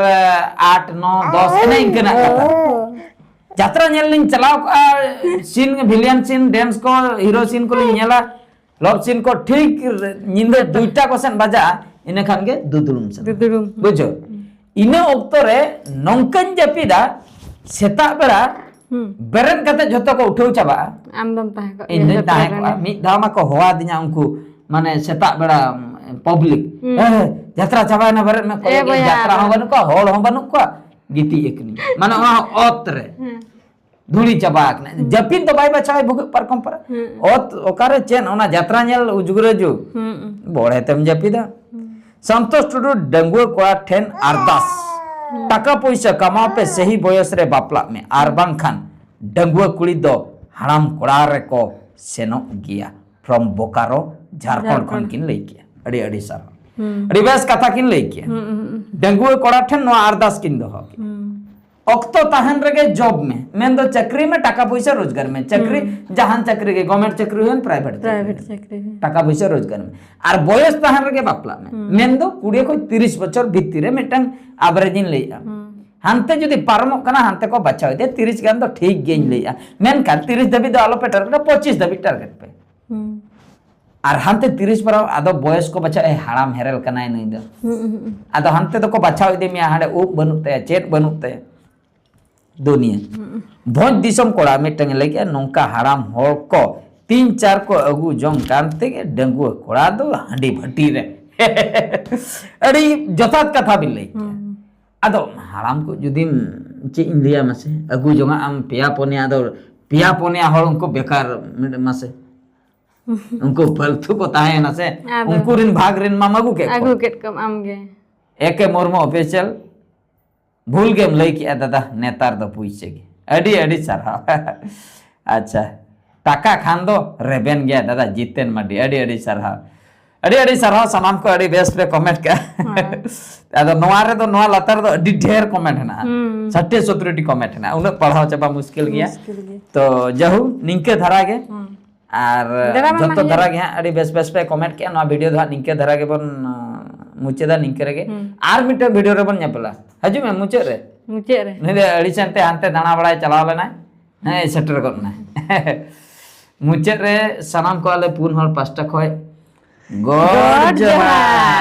ᱟᱴ, ᱱᱚ, ᱫᱚᱥ, ᱮᱱᱮ ᱤᱱᱠᱟᱹᱱᱟᱜ ᱠᱟᱛᱷᱟ᱾ ᱚ᱾ ᱡᱟᱛᱨᱟ ᱧᱮᱞ ᱞᱤᱧ ᱪᱟᱞᱟᱣ ᱠᱚᱜᱼᱟ, scene, villain scene, dance ᱠᱚ, hero scene ᱠᱚᱞᱤᱧ ᱧᱮᱞᱟ᱾ Love scene ᱠᱚ ᱴᱷᱤᱠ ᱧᱤᱫᱟᱹ ᱫᱩᱭᱴᱟ ᱠᱚ ᱥᱮᱫ ᱵᱟᱡᱟᱜᱼᱟ, ᱤᱱᱟᱹ ᱠᱷᱟᱱ ᱜᱮ ᱫᱩᱫᱩᱲᱩᱢ ᱥᱮᱫ᱾ ᱫᱩᱫᱩᱲᱩᱢ᱾ ᱵᱩᱡᱷᱟᱹᱣ? ᱤᱱᱟᱹ ᱚᱠᱛᱚ ᱨᱮ ᱱᱚᱝᱠᱟᱧ ᱡᱟᱹᱯᱤᱫᱟ, ᱥᱮᱛᱟᱜ ᱵᱮᱲᱟ ᱦᱩᱸ᱾ ᱵᱮᱨᱮᱫ ᱠᱟᱛᱮ ᱡᱷᱚᱛᱚ ᱠᱚ ᱩᱴᱷᱟᱹᱣ ᱪᱟᱵᱟᱜᱼᱟ᱾ ᱟᱢ ᱫᱚᱢ ᱛᱟᱦᱮᱸ ᱠᱚᱜ ᱤᱧ ᱜᱮᱭᱟ ᱫᱚᱧ ᱡᱟᱛᱨᱟ ᱛᱟᱦᱮᱸ ᱨᱮ᱾ ᱠᱚᱜᱼᱟ᱾ ᱢᱤᱫ ᱫᱷᱟᱣ ᱢᱟᱠᱚ ᱦᱚᱦᱚ ᱟᱹᱫᱤᱧᱟ ᱩᱱᱠᱩ, ᱢᱟᱱᱮ ᱥᱮᱛᱟᱜ ᱵᱮᱲᱟ, ᱩᱢ, public, ᱦᱩᱸ᱾ "ᱦᱮᱸ, ᱦᱮᱸ, ᱡᱟᱛᱨᱟ ᱪᱟᱵᱟᱭᱮᱱᱟ, ᱵᱮᱨᱮᱫ ᱢᱮ", ᱠᱚᱭᱚᱜ ᱮ ᱤᱧ, ᱵᱚᱭᱦᱟ, ᱡᱟᱛᱨᱟ ᱦᱚᱸ ᱟᱫᱚ ᱵᱟᱹᱱᱩᱜ ᱠᱚᱣᱟ, ᱦᱚᱲ ᱦᱚᱸ ᱵᱟᱹᱱᱩᱜ ᱠᱚᱣᱟ, ᱜᱤᱛᱤᱡ ᱟᱠᱟᱱᱟᱹᱧ᱾ ᱢᱟᱱᱮ ᱚᱱᱟ ᱚᱛ ᱨᱮ᱾ ᱦᱮᱸ᱾ ᱫᱷᱩᱲᱤ ᱪᱟᱵᱟ ᱟᱠᱟᱱᱟ᱾ ᱦᱩᱸ᱾ ᱡᱟᱹᱯᱤᱫ ᱫᱚ ᱵᱟᱭ ᱵᱟᱪᱷᱟᱣᱟ ᱵᱷᱩᱜᱟᱹᱜ ᱯᱟᱨᱠᱚᱢ ᱯᱟᱨᱟ᱾ ᱦᱩᱸ᱾ ᱚᱛ ᱚᱠᱟᱨᱮ ᱪᱮᱫ ᱚᱱᱟ ᱡᱟᱛᱨᱟ ᱧᱮᱞ ᱩᱡᱽᱜᱨᱟᱹᱡᱩ᱾ ᱦᱩᱸ᱾ ᱵᱚᱲᱦᱮ ᱛᱮᱢ ᱡᱟᱹᱯᱤᱫᱟ᱾ ᱦᱩᱸ᱾ ᱥᱟᱱᱛᱳᱥ ᱴᱩᱰᱩ, ᱰᱟᱺᱜᱩᱣᱟᱹ ᱠᱚᱲᱟ ᱴᱷᱮᱱ ᱟᱨᱫᱟᱥ᱾ ᱦᱩᱸ᱾ ᱴᱟᱠᱟ ᱯᱚᱭᱥᱟ ᱠᱟᱢᱟᱣ ᱯᱮ ᱥᱟᱹᱦᱤ ᱵᱚᱭᱚᱥ ᱨᱮ ᱵᱟᱯᱞᱟᱜ ᱢᱮ, ᱟᱨ ᱵᱟᱝᱠᱷᱟᱱ ᱰᱟᱺᱜᱩᱣᱟᱹ ᱠᱩᱲᱤ ᱫᱚ ᱦᱟᱲᱟᱢ ᱠᱚᱲᱟ ᱨᱮᱠᱚ ᱥᱮᱱᱚᱜ ᱜᱮᱭᱟ᱾ From ᱵᱳᱠᱟᱨᱳ, ᱡᱷᱟᱲᱠᱷᱚᱸᱰ ᱠᱷᱚᱱ ᱡᱷᱟᱲᱠᱷᱚᱸᱰ᱾ ᱠᱤᱱ ᱞᱟᱹᱭ ᱠᱮᱜᱼᱟ᱾ ᱟᱹᱰᱤ ᱟᱹᱰᱤ ᱥᱟᱨᱦᱟᱣ᱾ ᱦᱩᱸ᱾ ᱟᱹᱰᱤ ᱵᱮᱥ ᱠᱟᱛᱷᱟ ᱠᱤᱱ ᱞᱟᱹᱭ ᱠᱮᱜᱼᱟ᱾ ᱦᱩᱸ, ᱦᱩᱸ, ᱦᱩᱸ᱾ ᱰᱟᱺᱜᱩᱣᱟᱹ ᱠᱚᱲᱟ ᱴᱷᱮᱱ ᱱᱚᱣᱟ ᱟᱨᱫᱟᱥ ᱠᱤᱱ ᱫᱚᱦᱚ ᱠᱮᱜᱼᱟ᱾ ᱦᱩᱸ᱾ ᱚᱠᱛᱚ ᱛᱟᱦᱮᱱ ᱨᱮᱜᱮ job ᱢᱮ, ᱢᱮᱱᱫᱚ ᱪᱟᱹᱠᱨᱤ ᱢᱮ, ᱴᱟᱠᱟ ᱯᱚᱭᱥᱟ ᱨᱳᱡᱽᱜᱟᱨ ᱢᱮ, ᱪᱟᱹᱠᱨᱤ ᱦᱩᱸ᱾ ᱡᱟᱦᱟᱱ ᱪᱟᱹᱠᱨᱤ ᱜᱮ, government ᱪᱟᱹᱠᱨᱤ ᱦᱩᱭᱮᱱ, private ᱪᱟᱹᱠᱨᱤ ᱯᱨᱟᱭᱵᱷᱮᱴ ᱦᱩᱭᱮᱱ, ᱪᱟᱹᱠᱨᱤ ᱦᱩᱭᱮᱱ᱾ ᱴᱟᱠᱟ ᱯᱚᱭᱥᱟ ᱨᱳᱡᱽᱜᱟᱨ ᱢᱮ, ᱟᱨ ᱵᱚᱭᱚᱥ ᱛᱟᱦᱮᱱ ᱨᱮᱜᱮ ᱵᱟᱯᱞᱟᱜ ᱢᱮ᱾ ᱦᱩᱸ᱾ ᱢᱮᱱᱫᱚ ᱠᱩᱲᱤ ᱠᱷᱚᱱ ᱛᱤᱨᱤᱥ ᱵᱚᱪᱷᱚᱨ ᱵᱷᱤᱛᱤᱨ ᱨᱮ ᱢᱤᱫᱴᱟᱝ average ᱤᱧ ᱞᱟᱹᱭᱮᱜᱼᱟ᱾ ᱦᱩᱸ᱾ ᱦᱟᱱᱛᱮ ᱡᱩᱫᱤ ᱯᱟᱨᱚᱢᱚᱜ ᱠᱟᱱᱟ, ᱦᱟᱱᱛᱮ ᱠᱚ ᱵᱟᱪᱷᱟᱣ ᱤᱫᱤᱭᱟ, ᱛᱤᱨᱤᱥ ᱜᱟᱱ ᱫᱚ ᱴᱷᱤᱠ ᱜᱮᱧ ᱦᱩᱸ᱾ ᱞᱟᱹᱭᱮᱜᱼᱟ, ᱢᱮᱱᱠᱷᱟᱱ ᱛᱤᱨᱤᱥ ᱫᱷᱟᱹᱵᱤᱡ ᱫᱚ ᱟᱞᱚᱯᱮ target ᱟ, ᱯᱚᱸᱪᱤᱥ ᱫᱷᱟᱹᱵᱤᱡ target ᱯᱮ᱾ ᱦᱩᱸ᱾ ᱟᱨ ᱦᱟᱱᱛᱮ ᱛᱤᱨᱤᱥ ᱯᱟᱨᱟᱣ, ᱟᱫᱚ ᱵᱚᱭᱚᱥ ᱠᱚ ᱵᱟᱪᱷᱟᱣ, "ᱮ, ᱦᱟᱲᱟᱢ ᱦᱮᱨᱮᱞ ᱠᱟᱱᱟᱭ ᱱᱩᱭ ᱫᱚ᱾" ᱦᱩᱸ, ᱦᱩᱸ, ᱦᱩᱸ᱾ ᱟᱫᱚ ᱦᱟᱱᱛᱮ ᱫᱚᱠᱚ ᱵᱟᱪᱷᱟᱣ ᱤᱫᱤ ᱢᱮᱭᱟ, ᱦᱟᱸᱰᱮ ᱩᱵ ᱵᱟᱹᱱᱩᱜ ᱛᱟᱭᱟ, ᱪᱮᱫ ᱵᱟᱹᱱᱩᱜ ᱛᱟᱭᱟ, ᱫᱩᱱᱤᱭᱟᱹ᱾ ᱦᱩᱸ᱾ ᱵᱷᱚᱸᱡᱽ ᱫᱤᱥᱚᱢ ᱠᱚᱲᱟ ᱢᱤᱫᱴᱟᱝ ᱮ ᱞᱟᱹᱭ ᱠᱮᱜᱼᱟ, ᱱᱚᱝᱠᱟ ᱦᱟᱲᱟᱢ ᱦᱚᱲ ᱠᱚ ᱛᱤᱱ ᱪᱟᱨ ᱠᱚ ᱟᱹᱜᱩ ᱡᱚᱝ ᱠᱟᱱ ᱛᱮᱜᱮ ᱰᱟᱺᱜᱩᱣᱟᱹ ᱠᱚᱲᱟ ᱫᱚ ᱦᱟᱺᱰᱤ ᱵᱷᱟᱹᱴᱤ ᱨᱮ᱾ ᱟᱹᱰᱤ ᱡᱚᱛᱷᱟᱛ ᱠᱟᱛᱷᱟ ᱵᱤᱱ ᱞᱟᱹᱭ ᱠᱮᱜᱼᱟ᱾ ᱦᱩᱸ᱾ ᱟᱫᱚ ᱦᱟᱲᱟᱢ ᱠᱚ ᱡᱩᱫᱤᱢ, ᱪᱮᱫ ᱤᱧ ᱞᱟᱹᱭᱟ ᱢᱟᱥᱮ, ᱟᱹᱜᱩ ᱡᱚᱝᱟᱜ ᱟᱢ ᱯᱮᱭᱟ ᱯᱩᱱᱭᱟ, ᱟᱫᱚ ᱯᱮᱭᱟ ᱯᱩᱱᱭᱟ ᱦᱚᱲ ᱩᱱᱠᱩ ᱵᱮᱠᱟᱨ, ᱢᱤᱫ ᱢᱟᱥᱮ ᱩᱱᱠᱩ ᱯᱷᱟᱞᱛᱩ ᱠᱚ ᱛᱟᱦᱮᱸᱭᱮᱱᱟ ᱥᱮ, ᱟᱫᱚ᱾ ᱩᱱᱠᱩ ᱨᱤᱱ ᱵᱷᱟᱜᱽ ᱨᱤᱱ ᱢᱟᱢ ᱟᱹᱜᱩ ᱠᱮᱫ ᱠᱚ᱾ ᱟᱹᱜᱩ ᱠᱮᱫ ᱠᱚᱢ ᱟᱢᱜᱮ᱾ ᱮ ᱠᱮ ᱢᱩᱨᱢᱩ ᱚᱯᱷᱤᱥᱤᱭᱟᱞ, ᱵᱷᱩᱞ ᱜᱮᱢ ᱞᱟᱹᱭ ᱠᱮᱜᱼᱟ ᱫᱟᱫᱟ, ᱱᱮᱛᱟᱨ ᱫᱚ ᱯᱩᱭᱥᱟᱹ ᱜᱮ᱾ ᱟᱹᱰᱤ ᱟᱹᱰᱤ ᱥᱟᱨᱦᱟᱣ᱾ ᱟᱪᱪᱷᱟ, ᱴᱟᱠᱟ ᱠᱷᱟᱱ ᱫᱚ ᱨᱮᱵᱮᱱ ᱜᱮᱭᱟ ᱫᱟᱫᱟ ᱡᱤᱛᱮᱱ ᱢᱟᱨᱰᱤ, ᱟᱹᱰᱤ ᱟᱹᱰᱤ ᱥᱟᱨᱦᱟᱣ᱾ ᱟᱹᱰᱤ ᱟᱹᱰᱤ ᱥᱟᱨᱦᱟᱣ ᱥᱟᱱᱟᱢ ᱠᱚ, ᱟᱹᱰᱤ ᱵᱮᱥ ᱯᱮ ᱠᱚᱢᱮᱱᱴ ᱠᱟᱜᱼᱟ᱾ ᱦᱮᱸ᱾ ᱟᱫᱚ ᱱᱚᱣᱟ ᱨᱮᱫᱚ, ᱱᱚᱣᱟ ᱞᱟᱛᱟᱨ ᱨᱮᱫᱚ ᱟᱹᱰᱤ ᱰᱷᱮᱨ ᱠᱚᱢᱮᱱᱴ ᱦᱮᱱᱟᱜᱼᱟ᱾ ᱦᱩᱸ᱾ ᱥᱟᱴᱷᱮ ᱥᱚᱛᱨᱚ ᱴᱤ ᱠᱚᱢᱮᱱᱴ ᱦᱮᱱᱟᱜᱼᱟ, ᱩᱱᱟᱹᱜ ᱯᱟᱲᱦᱟᱣ ᱪᱟᱵᱟ ᱢᱩᱥᱠᱤᱞ ᱜᱮᱭᱟ᱾ ᱢᱩᱥᱠᱤᱞ ᱜᱮ᱾ ᱛᱚ ᱡᱟᱦᱩ, ᱱᱤᱝᱠᱟᱹ ᱫᱷᱟᱨᱟ ᱜᱮ᱾ ᱦᱩᱸ᱾ ᱟᱨ ᱫᱮᱞᱟ ᱢᱟ ᱡᱚᱛᱚ ᱢᱟ ᱫᱷᱟᱨᱟ ᱜᱮ ᱦᱟᱸᱜ ᱟᱹᱰᱤ ᱵᱮᱥ ᱵᱮᱥ ᱯᱮ ᱠᱚᱢᱮᱱᱴ ᱠᱮᱜᱼᱟ᱾ ᱱᱚᱣᱟ ᱵᱷᱤᱰᱤᱭᱳ ᱫᱚ ᱦᱟᱸᱜ ᱱᱤᱝᱠᱟᱹ ᱫᱷᱟᱨᱟ ᱜᱮᱵᱚᱱ ᱟᱸ, ᱢᱩᱪᱟᱹᱫᱟ, ᱱᱤᱝᱠᱟᱹ ᱨᱮᱜᱮ᱾ ᱦᱩᱸ᱾ ᱟᱨ ᱢᱤᱫᱴᱟᱝ ᱵᱷᱤᱰᱤᱭᱳ ᱨᱮᱵᱚᱱ ᱧᱮᱯᱮᱞᱟ᱾ ᱦᱤᱡᱩᱜ ᱢᱮ ᱢᱩᱪᱟᱹᱫ ᱨᱮ᱾ ᱢᱩᱪᱟᱹᱫ ᱨᱮ᱾ ᱱᱩᱭ ᱫᱚ ᱟᱹᱲᱤᱥ ᱮᱱᱛᱮ ᱦᱟᱱᱛᱮ ᱫᱟᱬᱟ ᱵᱟᱲᱟᱭ ᱪᱟᱞᱟᱣ ᱞᱮᱱᱟᱭ᱾ ᱦᱮᱸ, ᱥᱮᱴᱮᱨ ᱜᱚᱫ ᱮᱱᱟᱭ᱾ ᱢᱩᱪᱟᱹᱫ ᱨᱮ ᱥᱟᱱᱟᱢ ᱠᱚ ᱟᱞᱮ ᱯᱩᱱ ᱦᱚᱲ ᱯᱟᱥᱴᱟ ᱠᱷᱚᱡ ᱜᱚᱰ ᱜᱚᱰ ᱡᱚᱦᱟᱨ᱾ ᱡᱚᱦᱟᱨ᱾